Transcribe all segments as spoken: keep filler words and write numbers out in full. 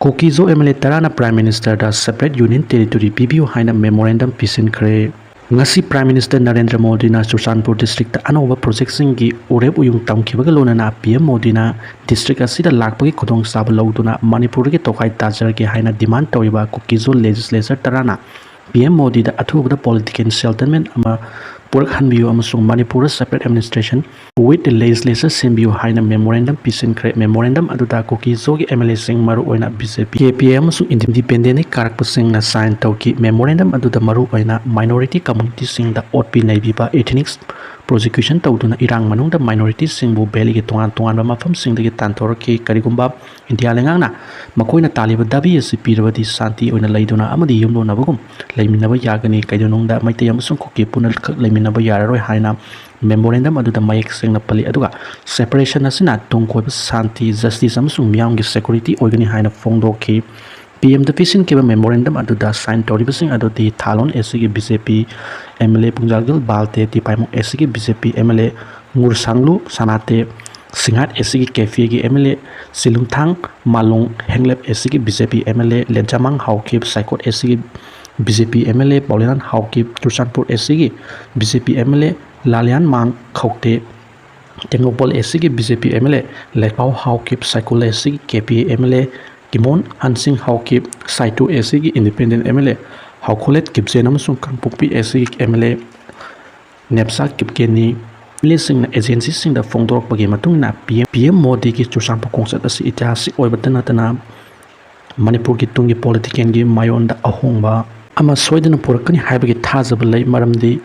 ꯀꯨꯀꯤꯖꯣ M L A ꯇꯔꯥꯅ Prime Ministerꯗ separate Union Territory ꯄꯤꯕꯤꯌꯨ ꯍꯥꯏꯅ memorandum ꯄꯤꯁꯤꯟꯈ꯭ꯔꯦ꯫ ꯉꯁꯤ Prime Minister ꯅꯔꯦꯟꯗ꯭ꯔ ꯃꯣꯗꯤꯅ ꯆꯨꯔꯆꯥꯟꯄꯨꯔ districtꯇ ꯑꯅꯧꯕ projectꯁꯤꯡꯒꯤ ꯎꯔꯦꯞ ꯎꯌꯨꯡ ꯇꯝꯈꯤꯕꯒ ꯂꯣꯏꯅꯅ P M ꯃꯣꯗꯤꯅ district ꯑꯁꯤꯗ ꯂꯥꯛꯄꯒꯤ ꯈꯨꯗꯣꯡꯆꯥꯕ ꯂꯧꯗꯨꯅ ꯃꯅꯤꯄꯨꯔꯗꯒꯤ ꯇꯣꯈꯥꯏ ꯇꯥꯖꯔꯒꯦ ꯍꯥꯏꯅ demand ꯇꯧꯔꯤꯕ ꯀꯨꯀꯤꯖꯣ legislature ꯇꯔꯥꯅ P M ꯃꯣꯗꯤꯗ ꯑꯊꯨꯕꯗ political settlement ꯑꯃ ꯄꯨꯔꯛꯍꯟꯕꯤꯌꯨ ꯑꯃꯁꯨꯡ ꯃꯅꯤꯄꯨꯔꯗ separate administration with legislature ꯁꯦꯝꯕꯤꯌꯨ ꯍꯥꯏꯅ memorandum ꯄꯤꯁꯤꯟꯈ꯭ꯔꯦ꯫ Memorandum ꯑꯗꯨꯗ ꯀꯨꯀꯤꯖꯣꯒꯤ M L Aꯁꯤꯡ ꯃꯔꯨꯑꯣꯏꯅ B J P, K P I ꯑꯃꯁꯨꯡ independent ꯀꯥꯔꯛꯄꯁꯤꯡꯅ sign ꯇꯧꯈꯤ꯫ Memorandum ꯑꯗꯨꯗ ꯃꯔꯨꯑꯣꯏꯅ minority communityꯁꯤꯡꯗ ꯑꯣꯠꯄꯤ ꯅꯩꯕꯤꯕ, ethnic prosecution ꯇꯧꯗꯨꯅ ꯏꯔꯥꯡ ꯃꯅꯨꯡꯗ minorityꯁꯤꯡꯕꯨ valleyꯒꯤ ꯇꯣꯉꯥꯟ ꯇꯣꯉꯥꯟꯕ ꯃꯐꯝꯁꯤꯡꯗꯒꯤ ꯇꯥꯟꯊꯣꯔꯛꯈꯤ꯫ ꯀꯔꯤꯒꯨꯝꯕ ꯏꯟꯗꯤꯌꯥ ꯂꯩꯉꯥꯛꯅ ꯃꯈꯣꯏꯅ ꯇꯥꯜꯂꯤꯕ ꯗꯥꯕꯤ ꯑꯁꯤ ꯄꯤꯔꯕꯗꯤ ꯁꯥꯟꯇꯤ ꯑꯣꯏꯅ ꯂꯩꯗꯨꯅ ꯑꯃꯗꯤ ꯌꯨꯝꯂꯣꯟꯅꯕꯒꯨꯝ ꯂꯩꯃꯤꯟꯅꯕ ꯌꯥꯒꯅꯤ꯫ ꯀꯩꯗꯧꯅꯨꯡꯗ ꯃꯩꯇꯩ ꯑꯃꯁꯨꯡ ꯀꯨꯀꯤ ꯄꯨꯝꯅꯃꯛ ꯂꯩꯃꯤꯟꯅꯕ ꯌꯥꯔꯔꯣꯏ ꯍꯥꯏꯅ memorandum ꯑꯗꯨꯗ ꯃꯌꯦꯛ ꯁꯦꯡꯅ ꯄꯜꯂꯤ꯫ ꯑꯗꯨꯒ separation ꯑꯁꯤꯅ ꯇꯨꯡ ꯀꯣꯏꯕ ꯁꯥꯟꯇꯤ, justice ꯑꯃꯁꯨꯡ ꯃꯤꯌꯥꯝꯒꯤ security ꯑꯣꯏꯒꯅꯤ ꯍꯥꯏꯅ ꯐꯣꯡꯗꯣꯛꯈꯤ꯫ P Mꯗ ꯄꯤꯁꯤꯟꯈꯤꯕ memorandum ꯑꯗꯨꯗ sign ꯇꯧꯔꯤꯕꯁꯤꯡ ꯑꯗꯨꯗꯤ ꯊꯥꯂꯣꯟ S Cꯒꯤ B J P M L A ꯄꯨꯡꯖꯥꯜꯒꯜ Valte, ꯇꯤꯄꯥꯏꯃꯨꯡ S Cꯒꯤ B J P M L A ꯉꯨꯔꯁꯥꯡꯂꯨ ꯁꯅꯥꯇꯦ, ꯁꯤꯡꯍꯥꯠ S Cꯒꯤ K P Iꯒꯤ M L A ꯆꯤꯂꯨꯡꯊꯥꯡ ꯃꯥꯂꯣꯡ, ꯍꯦꯡꯂꯦꯞ S Cꯒꯤ B J P M L A ꯂꯦꯟꯖꯥꯃꯥꯡ Haokip, ꯁꯥꯏꯀꯣꯠ S Cꯒꯤ B J P M L A ꯄꯥꯎꯂꯦꯅꯥꯟ Haokip, Churachandpur S Cꯒꯤ B J P M L A ꯂꯥꯂꯤꯌꯥꯟ ꯃꯥꯡ ꯈꯧꯇꯦ, Tengnoupal S Cꯒꯤ B J P M L A ꯂꯩꯄꯥꯎ Haokip, ꯁꯥꯏꯀꯣꯜ S Cꯒꯤ K P I M L A ꯀꯤꯃꯣꯟ ꯍꯟꯁꯤꯡ Haokip, ꯁꯥꯏꯇꯨ S Cꯒꯤ independent M L A ꯍꯥꯎꯈꯣꯂꯦꯠ ꯀꯤꯞꯖꯦꯟ ꯑꯃꯁꯨꯡ ꯀꯥꯡꯄꯣꯛꯄꯤ S Cꯒꯤ M L A ꯅꯦꯞꯁꯥ ꯀꯤꯞꯀꯦꯅꯤ꯫ M L Aꯁꯤꯡꯅ agencyꯁꯤꯡꯗ ꯐꯣꯡꯗꯣꯔꯛꯄꯒꯤ ꯃꯇꯨꯡ ꯏꯟꯅ P M, P M ꯃꯣꯗꯤꯒꯤ ꯆꯨꯔꯆꯥꯟꯄꯨꯔ ꯈꯣꯡꯆꯠ ꯑꯁꯤ ꯏꯇꯤꯍꯥꯁꯤꯛ ꯑꯣꯏꯕꯇ ꯅꯠꯇꯅ ꯃꯅꯤꯄꯨꯔꯒꯤ ꯇꯨꯡꯒꯤ politicalꯒꯤ ꯃꯥꯏꯑꯣꯟꯗ ꯑꯍꯣꯡꯕ ꯑꯃ ꯁꯣꯏꯗꯅ ꯄꯨꯔꯛꯀꯅꯤ ꯍꯥꯏꯕꯒꯤ ꯊꯥꯖꯕ ꯂꯩ, ꯃꯔꯝꯗꯤ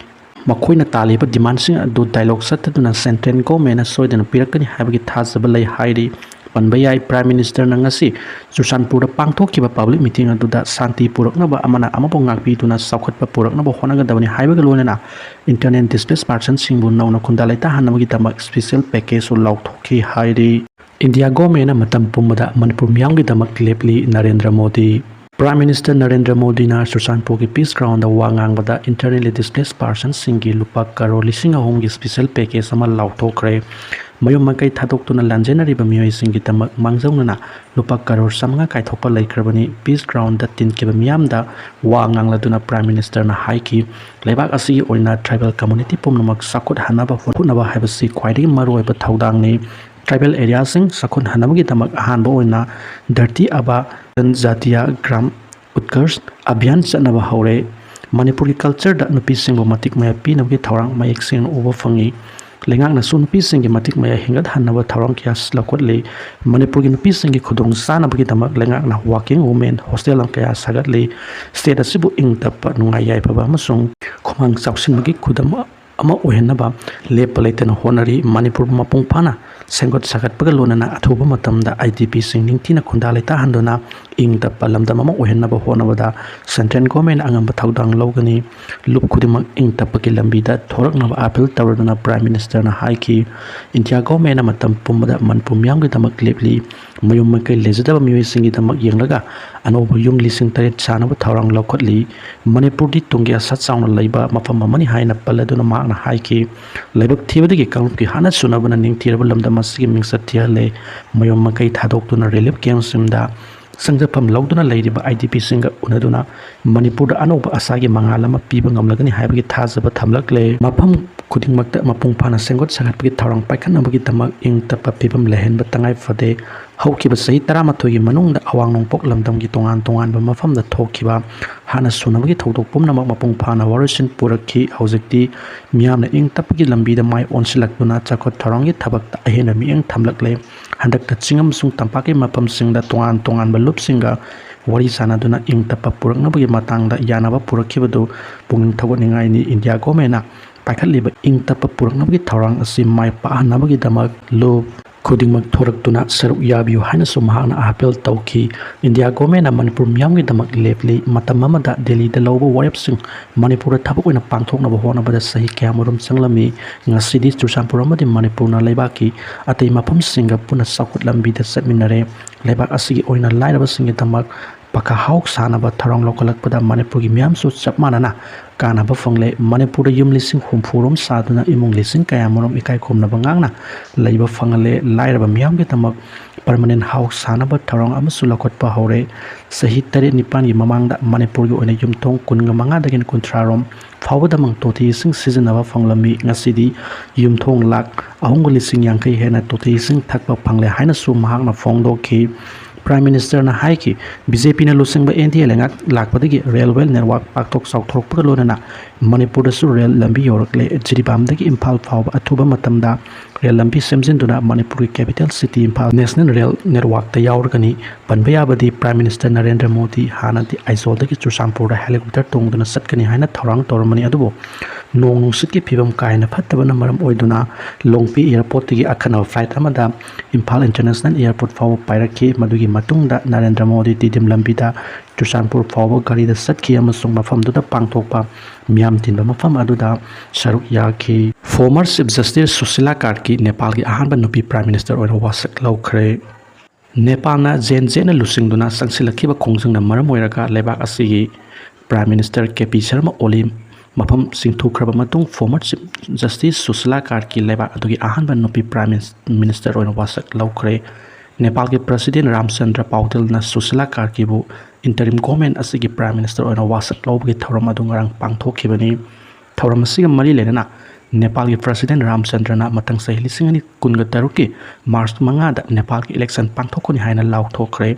ꯃꯈꯣꯏꯅ ꯇꯥꯜꯂꯤꯕ demandꯁꯤꯡ ꯑꯗꯨ dialogue ꯆꯠꯊꯗꯨꯅ central governmentꯅ ꯁꯣꯏꯗꯅ ꯄꯤꯔꯛꯀꯅꯤ ꯍꯥꯏꯕꯒꯤ ꯊꯥꯖꯕ ꯂꯩ ꯍꯥꯏꯔꯤ꯫ ꯄꯟꯕ ꯌꯥꯏ, Prime Ministerꯅ ꯉꯁꯤ ꯆꯨꯔꯆꯥꯟꯄꯨꯔꯗ ꯄꯥꯡꯊꯣꯛꯈꯤꯕ public meeting ꯑꯗꯨꯗ ꯁꯥꯟꯇꯤ ꯄꯨꯔꯛꯅꯕ, ꯑꯃꯅ ꯑꯃꯕꯨ ꯉꯥꯛꯄꯤꯗꯨꯅ ꯆꯥꯎꯈꯠꯄ ꯄꯨꯔꯛꯅꯕ ꯍꯣꯠꯅꯒꯗꯕꯅꯤ ꯍꯥꯏꯕꯒ ꯂꯣꯏꯅꯅ internally displaced personꯁꯤꯡꯕꯨ ꯅꯧꯅ ꯈꯨꯟꯗꯥ ꯂꯩꯇꯥꯍꯟꯅꯕꯒꯤꯗꯃꯛ special packageꯁꯨ ꯂꯥꯎꯊꯣꯛꯈꯤ ꯍꯥꯏꯔꯤ꯫ ꯏꯟꯗꯤꯌꯥ governmentꯅ ꯃꯇꯝ ꯄꯨꯝꯕꯗ ꯃꯅꯤꯄꯨꯔ ꯃꯤꯌꯥꯝꯒꯤꯗꯃꯛ ꯂꯦꯞꯂꯤ, ꯅꯔꯦꯟꯗ꯭ꯔ ꯃꯣꯗꯤ꯫ Prime Minister ꯅꯔꯦꯟꯗ꯭ꯔ ꯃꯣꯗꯤꯅ ꯆꯨꯔꯆꯥꯟꯄꯨꯔꯒꯤ Peace Groundꯗ ꯋꯥ ꯉꯥꯡꯕꯗ internally displaced personꯁꯤꯡꯒꯤ ꯂꯨꯄꯥ ꯀꯔꯣꯔ ꯂꯤꯁꯤꯡ ꯑꯍꯨꯝꯒꯤ special package ꯑꯃ ꯂꯥꯎꯊꯣꯛꯈ꯭ꯔꯦ꯫ ꯃꯌꯨꯝ ꯃꯀꯩ ꯊꯥꯗꯣꯛꯇꯨꯅ ꯂꯥꯟꯖꯦꯟꯅꯔꯤꯕ ꯃꯤꯑꯣꯏꯁꯤꯡꯒꯤꯗꯃꯛ ꯃꯥꯡꯖꯧꯅꯅ ꯂꯨꯄꯥ ꯀꯔꯣꯔ ꯆꯥꯃꯉꯥ ꯀꯥꯏꯊꯣꯛꯄ ꯂꯩꯈ꯭ꯔꯕꯅꯤ꯫ Peace Groundꯗ ꯇꯤꯟꯈꯤꯕ ꯃꯤꯌꯥꯝꯗ ꯋꯥ ꯉꯥꯡꯂꯗꯨꯅ Prime Ministerꯅ ꯍꯥꯏꯈꯤ, ꯂꯩꯕꯥꯛ ꯑꯁꯤꯒꯤ ꯑꯣꯏꯅ tribal community ꯄꯨꯝꯅꯃꯛ ꯆꯥꯎꯈꯠꯍꯟꯅꯕ ꯍꯣꯠꯅꯕ ꯍꯥꯏꯕꯁꯤ ꯈ꯭ꯋꯥꯏꯗꯒꯤ ꯃꯔꯨꯑꯣꯏꯕ ꯊꯧꯗꯥꯡꯅꯤ꯫ Tribal areaꯁꯤꯡ ꯆꯥꯎꯈꯠꯍꯟꯅꯕꯒꯤꯗꯃꯛ ꯑꯍꯥꯟꯕ ꯑꯣꯏꯅ ꯙꯔꯇꯤ ꯑꯥꯕꯥ ꯖꯥꯇꯤꯌꯥ ꯒ꯭ꯔꯥꯝ ꯎꯠꯀꯔꯁ ꯑꯚꯤꯌꯥꯟ ꯆꯠꯅꯕ ꯍꯧꯔꯦ꯫ ꯃꯅꯤꯄꯨꯔꯒꯤ cultureꯗ ꯅꯨꯄꯤꯁꯤꯡꯕꯨ ꯃꯇꯤꯛ ꯃꯌꯥꯏ ꯄꯤꯅꯕꯒꯤ ꯊꯧꯔꯥꯡ ꯃꯌꯦꯛ ꯁꯦꯡꯅ ꯎꯕ ꯐꯪꯉꯤ꯫ ꯂꯩꯉꯥꯛꯅꯁꯨ ꯅꯨꯄꯤꯁꯤꯡꯒꯤ ꯃꯇꯤꯛ ꯃꯌꯥꯏ ꯍꯦꯟꯒꯠꯍꯟꯅꯕ ꯊꯧꯔꯥꯡ ꯀꯌꯥ ꯂꯧꯈꯠꯂꯤ꯫ ꯃꯅꯤꯄꯨꯔꯒꯤ ꯅꯨꯄꯤꯁꯤꯡꯒꯤ ꯈꯨꯗꯣꯡ ꯆꯥꯅꯕꯒꯤꯗꯃꯛ ꯂꯩꯉꯥꯛꯅ working women hostel ꯀꯌꯥ ꯁꯥꯒꯠꯂꯤ꯫ State ꯑꯁꯤꯕꯨ ꯏꯪ ꯇꯞꯄ, ꯅꯨꯡꯉꯥꯏ ꯌꯥꯏꯐꯕ ꯑꯃꯁꯨꯡ ꯈꯨꯃꯥꯡ ꯆꯥꯎꯁꯤꯟꯕꯒꯤ ꯈꯨꯗꯝ ꯑꯃ ꯑꯣꯏꯍꯟꯅꯕ ꯂꯦꯞꯄ ꯂꯩꯇꯅ ꯍꯣꯠꯅꯔꯤ꯫ ꯃꯅꯤꯄꯨꯔꯕꯨ ꯃꯄꯨꯡ ꯐꯥꯅ ꯁꯦꯝꯒꯠ ꯁꯥꯒꯠꯄꯒ ꯂꯣꯏꯅꯅ ꯑꯊꯨꯕ ꯃꯇꯝꯗ IDPꯁꯤꯡ ꯅꯤꯡꯊꯤꯅ ꯈꯨꯟꯗꯥ ꯂꯩꯇꯥꯍꯟꯗꯨꯅ ꯏꯪ ꯇꯞꯄ ꯂꯝꯗꯝ ꯑꯃ ꯑꯣꯏꯍꯟꯅꯕ ꯍꯣꯠꯅꯕꯗ central governmentꯅ ꯑꯉꯝꯕ ꯊꯧꯗꯥꯡ ꯂꯧꯒꯅꯤ꯫ ꯂꯨꯞ ꯈꯨꯗꯤꯡꯃꯛ ꯏꯪ ꯇꯞꯄꯒꯤ ꯂꯝꯕꯤꯗ ꯊꯣꯔꯛꯅꯕ appeal ꯇꯧꯔꯗꯨꯅ Prime Ministerꯅ ꯍꯥꯏꯈꯤ꯫ India governmentꯅ ꯃꯇꯝ ꯄꯨꯝꯕꯗ ꯃꯅꯤꯄꯨꯔ ꯃꯤꯌꯥꯝꯒꯤꯗꯃꯛ ꯂꯦꯞꯂꯤ꯫ ꯃꯌꯨꯝ ꯃꯀꯩ ꯂꯩꯖꯗꯕ ꯃꯤꯑꯣꯏꯁꯤꯡꯒꯤꯗꯃꯛ ꯌꯦꯡꯂꯒ ꯑꯅꯧꯕ ꯌꯨꯝ ꯂꯤꯁꯤꯡ ꯇꯔꯦꯠ ꯁꯥꯅꯕ ꯊꯧꯔꯥꯡ ꯂꯧꯈꯠꯂꯤ꯫ ꯃꯅꯤꯄꯨꯔꯗꯤ ꯇꯨꯡꯒꯤ ꯑꯁꯥ ꯆꯥꯎꯅ ꯂꯩꯕ ꯃꯐꯝ ꯑꯃꯅꯤ ꯍꯥꯏꯅ ꯄꯜꯂꯗꯨꯅ ꯃꯍꯥꯛꯅ ꯍꯥꯏꯈꯤ, ꯂꯥꯏꯕꯛ ꯊꯤꯕꯗꯒꯤ ꯀꯥꯡꯂꯨꯞꯀꯤ ꯍꯥꯠꯅ ꯁꯨꯅꯕꯅ ꯅꯤꯡꯊꯤꯔꯕ ꯂꯝꯗꯝ ꯑꯁꯤꯒꯤ ꯃꯤꯡꯆꯠ ꯊꯤꯍꯜꯂꯦ꯫ ꯃꯌꯨꯝ ꯃꯀꯩ ꯊꯥꯗꯣꯛꯇꯨꯅ relief campꯁꯤꯡꯗ ꯆꯪꯖꯐꯝ ꯂꯧꯗꯨꯅ ꯂꯩꯔꯤꯕ IDPꯁꯤꯡꯒ ꯎꯅꯗꯨꯅ ꯃꯅꯤꯄꯨꯔꯗ ꯑꯅꯧꯕ ꯑꯁꯥꯒꯤ ꯃꯉꯥꯜ ꯑꯃ ꯄꯤꯕ ꯉꯝꯂꯒꯅꯤ ꯍꯥꯏꯕꯒꯤ ꯊꯥꯖꯕ ꯊꯝꯂꯛꯂꯦ꯫ ꯃꯐꯝ ꯈꯨꯗꯤꯡꯃꯛꯇ ꯃꯄꯨꯡ ꯐꯥꯅ ꯁꯦꯝꯒꯠ ꯁꯥꯒꯠꯄꯒꯤ ꯊꯧꯔꯥꯡ ꯄꯥꯏꯈꯠꯅꯕꯒꯤꯗꯃꯛ ꯏꯪ ꯇꯞꯄ ꯐꯤꯕꯝ ꯂꯩꯍꯟꯕ ꯇꯉꯥꯏ ꯐꯗꯦ꯫ ꯍꯧꯈꯤꯕ ꯆꯍꯤ ꯇꯔꯥꯃꯥꯊꯣꯏꯒꯤ ꯃꯅꯨꯡꯗ ꯑꯋꯥꯡ ꯅꯣꯡꯄꯣꯛ ꯂꯝꯗꯝꯒꯤ ꯇꯣꯉꯥꯟ ꯇꯣꯉꯥꯟꯕ ꯃꯐꯝꯗ ꯊꯣꯛꯈꯤꯕ ꯍꯥꯟꯅ ꯁꯨꯅꯕꯒꯤ ꯊꯧꯗꯣꯛ ꯄꯨꯝꯅꯃꯛ ꯃꯄꯨꯡ ꯐꯥꯅ ꯋꯥꯔꯣꯏꯁꯤꯟ ꯄꯨꯔꯛꯈꯤ꯫ ꯍꯧꯖꯤꯛꯇꯤ ꯃꯤꯌꯥꯝꯅ ꯏꯪ ꯇꯞꯄꯒꯤ ꯂꯝꯕꯤꯗ ꯃꯥꯏ ꯑꯣꯟꯁꯤꯜꯂꯛꯇꯨꯅ ꯆꯥꯎꯈꯠ ꯊꯧꯔꯥꯡꯒꯤ ꯊꯕꯛꯇ ꯑꯍꯦꯟꯕ ꯃꯤꯠꯌꯦꯡ ꯊꯝꯂꯛꯂꯦ꯫ ꯍꯟꯗꯛꯇ ꯆꯤꯡ ꯑꯃꯁꯨꯡ ꯇꯝꯄꯥꯛꯀꯤ ꯃꯐꯝꯁꯤꯡꯗ ꯇꯣꯉꯥꯟ ꯇꯣꯉꯥꯟꯕ ꯂꯨꯞꯁꯤꯡꯒ ꯋꯥꯔꯤ ꯁꯥꯅꯗꯨꯅ ꯏꯪ ꯇꯞꯄ ꯄꯨꯔꯛꯅꯕꯒꯤ ꯃꯇꯥꯡꯗ ꯌꯥꯅꯕ ꯄꯨꯔꯛꯈꯤꯕꯗꯨ ꯄꯨꯛꯅꯤꯡ ꯊꯧꯒꯠꯅꯤꯡꯉꯥꯏꯅꯤ꯫ India governmentꯅ ꯄꯥꯏꯈꯠꯂꯤꯕ ꯏꯪ ꯇꯞꯄ ꯄꯨꯔꯛꯅꯕꯒꯤ ꯊꯧꯔꯥꯡ ꯑꯁꯤ ꯃꯥꯏ ꯄꯥꯛꯍꯟꯅꯕꯒꯤꯗꯃꯛ ꯂꯨꯞ ꯈꯨꯗꯤꯡꯃꯛ ꯊꯣꯔꯛꯇꯨꯅ ꯁꯔꯨꯛ ꯌꯥꯕꯤꯌꯨ ꯍꯥꯏꯅꯁꯨ ꯃꯍꯥꯛꯅ appeal ꯇꯧꯈꯤ꯫ India governmentꯅ ꯃꯅꯤꯄꯨꯔ ꯃꯤꯌꯥꯝꯒꯤꯗꯃꯛ ꯂꯦꯞꯂꯤ꯫ ꯃꯇꯝ ꯑꯃꯗ ꯗꯦꯜꯂꯤꯗ ꯂꯧꯕ ꯋꯥꯔꯦꯞꯁꯤꯡ ꯃꯅꯤꯄꯨꯔꯗ ꯊꯕꯛ ꯑꯣꯏꯅ ꯄꯥꯡꯊꯣꯛꯅꯕ ꯍꯣꯠꯅꯕꯗ ꯆꯍꯤ ꯀꯌꯥꯃꯔꯨꯝ ꯆꯪꯂꯝꯃꯤ꯫ ꯉꯁꯤꯗꯤ ꯆꯨꯔꯆꯥꯟꯄꯨꯔ ꯑꯃꯗꯤ ꯃꯅꯤꯄꯨꯔꯅ ꯂꯩꯕꯥꯛꯀꯤ ꯑꯇꯩ ꯃꯐꯝꯁꯤꯡꯒ ꯄꯨꯟꯅ ꯆꯥꯎꯈꯠ ꯂꯝꯕꯤꯗ ꯆꯠꯃꯤꯟꯅꯔꯦ꯫ ꯂꯩꯕꯥꯛ ꯑꯁꯤꯒꯤ ꯑꯣꯏꯅ ꯂꯥꯏꯔꯕꯁꯤꯡꯒꯤꯗꯃꯛ ꯄꯀꯥ ꯍꯥꯎꯁ ꯁꯥꯅꯕ ꯊꯧꯔꯥꯡ ꯂꯧꯈꯠꯂꯛꯄꯗ ꯃꯅꯤꯄꯨꯔꯒꯤ ꯃꯤꯌꯥꯝꯁꯨ ꯆꯞ ꯃꯥꯟꯅꯅ ꯀꯥꯟꯅꯕ ꯐꯪꯂꯦ꯫ ꯃꯅꯤꯄꯨꯔꯗ ꯌꯨꯝ ꯂꯤꯁꯤꯡ ꯍꯨꯝꯐꯨ ꯔꯣꯝ ꯁꯥꯗꯨꯅ ꯏꯃꯨꯡ ꯂꯤꯁꯤꯡ ꯀꯌꯥꯃꯔꯣꯝ ꯏꯀꯥꯏ ꯈꯨꯝꯅꯕ ꯉꯥꯛꯅ ꯂꯩꯕ ꯐꯪꯍꯜꯂꯦ꯫ ꯂꯥꯏꯔꯕ ꯃꯤꯌꯥꯝꯒꯤꯗꯃꯛ ꯄꯔꯃꯅꯦꯟ ꯍꯥꯎꯁ ꯁꯥꯅꯕ ꯊꯧꯔꯥꯡ ꯑꯃꯁꯨ ꯂꯧꯈꯠꯄ ꯍꯧꯔꯦ꯫ ꯆꯍꯤ ꯇꯔꯦꯠ ꯅꯤꯄꯥꯟꯒꯤ ꯃꯃꯥꯡꯗ ꯃꯅꯤꯄꯨꯔꯒꯤ ꯑꯣꯏꯅ ꯌꯨꯝꯊꯣꯡ ꯀꯨꯟꯒ ꯃꯉꯥꯗꯒꯤꯅ ꯀꯨꯟꯊ꯭ꯔꯥ ꯔꯣꯝ ꯐꯥꯎꯕꯗꯃꯛ ꯇꯣꯇꯤ ꯏꯁꯤꯡ ꯁꯤꯖꯤꯟꯅꯕ ꯐꯪꯂꯝꯃꯤ꯫ ꯉꯁꯤꯗꯤ ꯌꯨꯝꯊꯣꯡ ꯂꯥꯈ ꯑꯍꯨꯝꯒ ꯂꯤꯁꯤꯡ ꯌꯥꯡꯈꯩ ꯍꯦꯟꯅ ꯇꯣꯇꯤ ꯏꯁꯤꯡ ꯊꯛꯄ ꯐꯪꯂꯦ ꯍꯥꯏꯅꯁꯨ ꯃꯍꯥꯛꯅ ꯐꯣꯡꯗꯣꯛꯈꯤ꯫ ꯄ꯭ꯔꯥꯏꯝ ꯃꯤꯅꯤꯁꯇꯔꯅ ꯍꯥꯏꯈꯤ, ꯕꯤ ꯖꯦ ꯄꯤꯅ ꯂꯨꯆꯤꯡꯕ ꯑꯦꯟ ꯗꯤ ꯑꯦ ꯂꯩꯉꯥꯛ ꯂꯥꯛꯄꯗꯒꯤ ꯔꯦꯜꯋꯦ ꯅꯦꯠꯋꯥꯛ ꯄꯥꯛꯊꯣꯛ ꯆꯥꯎꯊꯣꯔꯛꯄꯒ ꯂꯣꯏꯅꯅ ꯃꯅꯤꯄꯨꯔꯗꯁꯨ ꯔꯦꯜ ꯂꯝꯕꯤ ꯌꯧꯔꯛꯂꯦ꯫ ꯖꯤꯔꯤꯕꯥꯝꯗꯒꯤ ꯏꯝꯐꯥꯜ ꯐꯥꯎꯕ ꯑꯊꯨꯕ ꯃꯇꯝꯗ ꯔꯦꯜ ꯂꯝꯕꯤ ꯁꯦꯝꯖꯤꯟꯗꯨꯅ ꯃꯅꯤꯄꯨꯔꯒꯤ capital city Imphal national rail ꯅꯦꯠꯋꯥꯛꯇ ꯌꯥꯎꯔꯒꯅꯤ꯫ ꯄꯟꯕ ꯌꯥꯕꯗꯤ, ꯄ꯭ꯔꯥꯏꯝ ꯃꯤꯅꯤꯁꯇꯔ ꯅꯔꯦꯟꯗ꯭ꯔ ꯃꯣꯗꯤ ꯍꯥꯟꯅꯗꯤ ꯑꯥꯏꯖꯣꯜꯗꯒꯤ ꯆꯨꯔꯆꯥꯟꯄꯨꯔꯗ ꯍꯦꯂꯤꯀꯣꯞꯇꯔ ꯇꯣꯡꯗꯨꯅ ꯆꯠꯀꯅꯤ ꯍꯥꯏꯅ ꯊꯧꯔꯥꯡ ꯇꯧꯔꯝꯕꯅꯤ꯫ ꯑꯗꯨꯕꯨ ꯅꯣꯡ ꯅꯨꯡꯁꯤꯠꯀꯤ ꯐꯤꯕꯝ ꯀꯥ ꯍꯦꯟꯅ ꯐꯠꯇꯕꯅ ꯃꯔꯝ ꯑꯣꯏꯗꯨꯅ ꯂꯣꯡꯄꯤ ꯑꯦꯌꯔꯄꯣꯔꯠꯇꯒꯤ ꯑꯀꯟꯅꯕ ꯐ꯭ꯂꯥꯏꯠ ꯑꯃꯗ ꯏꯝꯐꯥꯜ ꯏꯟꯇꯔꯅꯦꯁꯅꯦꯜ ꯑꯦꯌꯔꯄꯣꯔꯠ ꯐꯥꯎꯕ ꯄꯥꯏꯔꯛꯈꯤ꯫ ꯃꯗꯨꯒꯤ ꯃꯇꯨꯡꯗ ꯅꯔꯦꯟꯗ꯭ꯔ ꯃꯣꯗꯤ ꯇꯤꯗꯤꯝ ꯂꯝꯕꯤꯗ ꯆꯨꯔꯆꯥꯟꯄꯨꯔ ꯐꯥꯎꯕ ꯒꯥꯔꯤꯗ ꯆꯠꯈꯤ ꯑꯃꯁꯨꯡ ꯃꯐꯝꯗꯨꯗ ꯄꯥꯡꯊꯣꯛꯄ ꯃꯤꯌꯥꯝ ꯇꯤꯟꯕ ꯃꯐꯝ ꯑꯗꯨꯗ ꯁꯔꯨꯛ ꯌꯥꯈꯤ꯫ Former Chief Justice ꯁꯨꯁꯤꯂꯥ ꯀꯥꯔꯀꯤ ꯅꯦꯄꯥꯜꯒꯤ ꯑꯍꯥꯟꯕ ꯅꯨꯄꯤ ꯄ꯭ꯔꯥꯏꯝ ꯃꯤꯅꯤꯁꯇꯔ ꯑꯣꯏꯅ ꯋꯥꯁꯛ ꯂꯧꯈ꯭ꯔꯦ꯫ ꯅꯦꯄꯥꯜꯅ ꯖꯦꯟ ꯖꯦꯠꯅ ꯂꯨꯆꯤꯡꯗꯨꯅ ꯆꯪꯁꯤꯜꯂꯛꯈꯤꯕ ꯈꯣꯡꯖꯪꯅ ꯃꯔꯝ ꯑꯣꯏꯔꯒ ꯂꯩꯕꯥꯛ ꯑꯁꯤꯒꯤ prime minister K P Sharma ꯑꯣꯂꯤ ꯃꯐꯝ ꯁꯤꯡꯊꯨꯈ꯭ꯔꯕ ꯃꯇꯨꯡ, Former Chief Justice ꯁꯨꯁꯤꯂꯥ ꯀꯥꯔꯀꯤ ꯂꯩꯕꯥꯛ ꯑꯗꯨꯒꯤ ꯑꯍꯥꯟꯕ ꯅꯨꯄꯤ ꯄ꯭ꯔꯥꯏꯝ ꯃꯤꯅꯤꯁ-, ꯃꯤꯅꯤꯁꯇꯔ ꯑꯣꯏꯅ ꯋꯥꯁꯛ ꯂꯧꯈ꯭ꯔꯦ꯫ ꯅꯦꯄꯥꯜꯒꯤ ꯄ꯭ꯔꯁꯤꯗꯦꯟ ꯔꯥꯝꯆꯟꯗ꯭ꯔ ꯄꯥꯎꯗꯦꯜꯅ ꯁꯨꯁꯤꯂꯥ ꯀꯥꯔꯀꯤꯕꯨ ꯏꯟꯇꯔꯤꯝ ꯒꯣꯔꯃꯦꯟ ꯑꯁꯤꯒꯤ ꯄ꯭ꯔꯥꯏꯝ ꯃꯤꯅꯤꯁꯇꯔ ꯑꯣꯏꯅ ꯋꯥꯁꯛ ꯂꯧꯕꯒꯤ ꯊꯧꯔꯝ ꯑꯗꯨ ꯉꯔꯥꯡ ꯄꯥꯡꯊꯣꯛꯈꯤꯕꯅꯤ꯫ ꯊꯧꯔꯝ ꯑꯁꯤꯒ ꯃꯔꯤ ꯂꯩꯅꯅ ꯅꯦꯄꯥꯜꯒꯤ ꯄ꯭ꯔꯁꯤꯗꯦꯟ ꯔꯥꯝꯆꯟꯗ꯭ꯔꯅ ꯃꯊꯪ ꯆꯍꯤ ꯂꯤꯁꯤꯡ ꯑꯅꯤ ꯀꯨꯟꯒ ꯇꯔꯨꯛꯀꯤ ꯃꯥꯔꯆ ꯃꯉꯥꯗ ꯅꯦꯄꯥꯜꯒꯤ ꯏꯂꯦꯛꯁꯟ ꯄꯥꯡꯊꯣꯛꯀꯅꯤ ꯍꯥꯏꯅ ꯂꯥꯎꯊꯣꯛꯈ꯭ꯔꯦ꯫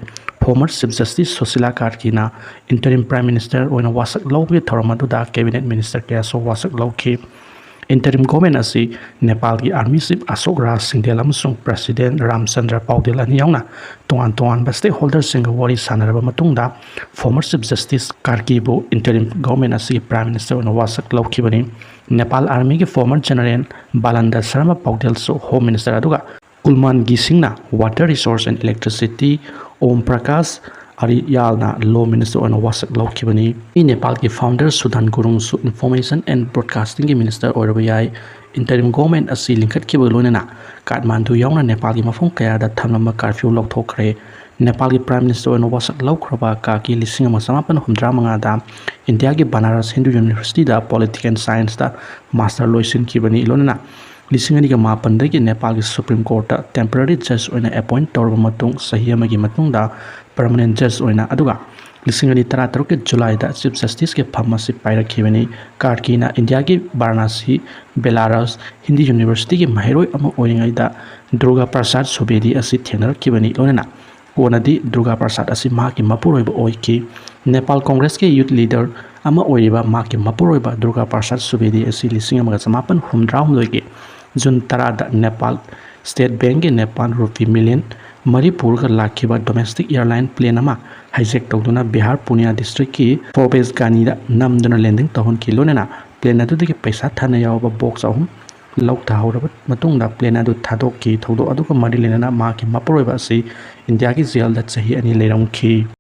Former Chief Justice ꯁꯨꯁꯤꯂꯥ ꯀꯥꯔꯀꯤꯅ ꯏꯟꯇꯔꯤꯝ ꯄ꯭ꯔꯥꯏꯝ ꯃꯤꯅꯤꯁꯇꯔ ꯑꯣꯏꯅ ꯋꯥꯁꯛ ꯂꯧꯕꯒꯤ ꯊꯧꯔꯝ ꯑꯗꯨꯗ ꯀꯦꯕꯤꯅꯦꯠ ꯃꯤꯅꯤꯁꯇꯔ ꯀꯌꯥꯁꯨ ꯋꯥꯁꯛ ꯂꯧꯈꯤ꯫ ꯏꯟꯇꯔꯤꯝ ꯒꯣꯔꯃꯦꯟ ꯑꯁꯤ ꯅꯦꯄꯥꯜꯒꯤ ꯑꯥꯔꯃꯤ ꯆꯤꯐ ꯑꯁꯣꯛ ꯔꯥꯖ ꯁꯤꯡꯗꯦꯜ ꯑꯃꯁꯨꯡ ꯄ꯭ꯔꯁꯤꯗꯦꯟ ꯔꯥꯝꯆꯟꯗ꯭ꯔ ꯄꯥꯎꯗꯦꯜ ꯑꯅꯤ ꯌꯥꯎꯅ ꯇꯣꯉꯥꯟ ꯇꯣꯉꯥꯟꯕ ꯁ꯭ꯇꯦꯛꯍꯣꯜꯗꯔꯁꯤꯡꯒ ꯋꯥꯔꯤ ꯁꯥꯟꯅꯔꯕ ꯃꯇꯨꯡꯗ Former Chief Justice ꯀꯥꯔꯀꯤꯕꯨ ꯏꯟꯇꯔꯤꯝ ꯒꯣꯔꯃꯦꯟ ꯑꯁꯤꯒꯤ ꯄ꯭ꯔꯥꯏꯝ ꯃꯤꯅꯤꯁꯇꯔ ꯑꯣꯏꯅ ꯋꯥꯁꯛ ꯂꯧꯈꯤꯕꯅꯤ꯫ ꯅꯦꯄꯥꯜ ꯑꯥꯔꯃꯤꯒꯤ former general ꯕꯥꯂꯟꯗ ꯁꯔꯃ ꯄꯥꯎꯗꯦꯜꯁꯨ ꯍꯣꯝ ꯃꯤꯅꯤꯁꯇꯔ ꯑꯗꯨꯒ Kulman ꯒꯤꯁꯤꯡꯅ Water Resource and Electricity, Om Prakash ꯑꯔꯤꯌꯥꯜꯅ Law Minister ꯑꯣꯏꯅ ꯋꯥꯁꯛ ꯂꯧꯈꯤꯕꯅꯤ꯫ ꯃꯤ ꯅꯦꯄꯥꯜꯒꯤ founder ꯁꯨꯗꯥꯟ ꯒꯨꯔꯨꯡꯁꯨ Information and Broadcasting ꯒꯤ minister ꯑꯣꯏꯔꯕ ꯌꯥꯏ꯫ Interim government ꯑꯁꯤ ꯂꯤꯡꯈꯠꯈꯤꯕꯒ ꯂꯣꯏꯅꯅ ꯀꯥꯊꯃꯥꯟꯗꯨ ꯌꯥꯎꯅ ꯅꯦꯄꯥꯜꯒꯤ ꯃꯐꯝ ꯀꯌꯥꯗ ꯊꯝꯂꯝꯕ curfew ꯂꯧꯊꯣꯛꯈ꯭ꯔꯦ꯫ ꯅꯦꯄꯥꯜꯒꯤ Prime Minister ꯑꯣꯏꯅ ꯋꯥꯁꯛ ꯂꯧꯈ꯭ꯔꯕ ꯀꯥꯔꯀꯤ ꯂꯤꯁꯤꯡ ꯑꯃ ꯆꯃꯥꯄꯟ ꯍꯨꯝꯗ꯭ꯔꯥ ꯃꯉꯥꯗ ꯏꯟꯗꯤꯌꯥꯒꯤ ꯕꯅꯥꯔꯁ ꯍꯤꯟꯗꯨ ꯌꯨꯅꯤꯚꯔꯁꯤꯇꯤꯗ Political Scienceꯇ Master ꯂꯣꯏꯁꯤꯟꯈꯤꯕꯅꯤ꯫ ꯂꯣꯏꯅꯅ ꯂꯤꯁꯤꯡ ꯑꯅꯤꯒ ꯃꯥꯄꯟꯗꯒꯤ ꯅꯦꯄꯥꯜꯒꯤ Supreme Courtꯇ temporary judge ꯑꯣꯏꯅ appoint ꯇꯧꯔꯕ ꯃꯇꯨꯡ, ꯆꯍꯤ ꯑꯃꯒꯤ ꯃꯇꯨꯡꯗ permanent judge ꯑꯣꯏꯅ, ꯑꯗꯨꯒ ꯂꯤꯁꯤꯡ ꯑꯅꯤ ꯇꯔꯥꯇꯔꯨꯛꯀꯤ Julyꯗ Chief Justiceꯀꯤ ꯐꯝ ꯑꯁꯤ ꯄꯥꯏꯔꯛꯈꯤꯕꯅꯤ꯫ ꯀꯥꯔꯀꯤꯅ ꯏꯟꯗꯤꯌꯥꯒꯤ ꯕꯥꯔꯥꯅꯥꯁꯤ ꯕꯦꯂꯥꯔꯁ ꯍꯤꯟꯗꯤ ꯌꯨꯅꯤꯚꯔꯁꯤꯇꯤꯒꯤ ꯃꯍꯩꯔꯣꯏ ꯑꯃ ꯑꯣꯏꯔꯤꯉꯩꯗ ꯗꯨꯔꯒꯥ ꯄ꯭ꯔꯁꯥꯗ ꯁꯨꯕꯦꯗꯤ ꯑꯁꯤ ꯊꯦꯡꯅꯔꯛꯈꯤꯕꯅꯤ꯫ ꯂꯣꯏꯅꯅ ꯀꯣꯟꯅꯗꯤ ꯗꯨꯔꯒꯥ ꯄ꯭ꯔꯁꯥꯗ ꯑꯁꯤ ꯃꯍꯥꯛꯀꯤ ꯃꯄꯨꯔꯣꯏꯕ ꯑꯣꯏꯈꯤ꯫ ꯅꯦꯄꯥꯜ ꯀꯣꯡꯒ꯭ꯔꯦꯁꯀꯤ youth leader ꯑꯃ ꯑꯣꯏꯔꯤꯕ ꯃꯍꯥꯛꯀꯤ ꯃꯄꯨꯔꯣꯏꯕ ꯗꯨꯔꯒꯥ ꯄ꯭ꯔꯁꯥꯗ ꯁꯨꯕꯦꯗꯤ ꯑꯁꯤ ꯂꯤꯁꯤꯡ ꯑꯃꯒ ꯆꯃꯥꯄꯟ ꯍꯨꯝꯗ꯭ꯔꯥꯍꯨꯝꯗꯣꯏꯒꯤ June ꯇꯔꯥꯗ Nepal State Bankꯀꯤ Nepal rupee million ꯃꯔꯤ ꯄꯨꯔꯒ ꯂꯥꯛꯈꯤꯕ domestic airline plane ꯑꯃ hijack ꯇꯧꯗꯨꯅ ꯕꯤꯍꯥꯔ ꯄꯨꯅꯤꯌꯥ districtꯀꯤ ꯐꯣꯕꯦꯁꯒꯥꯅꯤꯗ ꯅꯝꯗꯨꯅ landing ꯇꯧꯍꯟꯈꯤ꯫ ꯂꯣꯏꯅꯅ plane ꯑꯗꯨꯗꯒꯤ ꯄꯩꯁꯥ ꯊꯥꯅ ꯌꯥꯎꯕ box ꯑꯍꯨꯝ ꯂꯧꯊꯍꯧꯔꯕ ꯃꯇꯨꯡꯗ plane ꯑꯗꯨ ꯊꯥꯗꯣꯛꯈꯤ꯫ ꯊꯧꯗꯣꯛ ꯑꯗꯨꯒ ꯃꯔꯤ ꯂꯩꯅꯅ ꯃꯍꯥꯛꯀꯤ ꯃꯄꯨꯔꯣꯏꯕ ꯑꯁꯤ ꯏꯟꯗꯤꯌꯥꯒꯤ jailꯗ ꯆꯍꯤ ꯑꯅꯤ ꯂꯩꯔꯝꯈꯤ꯫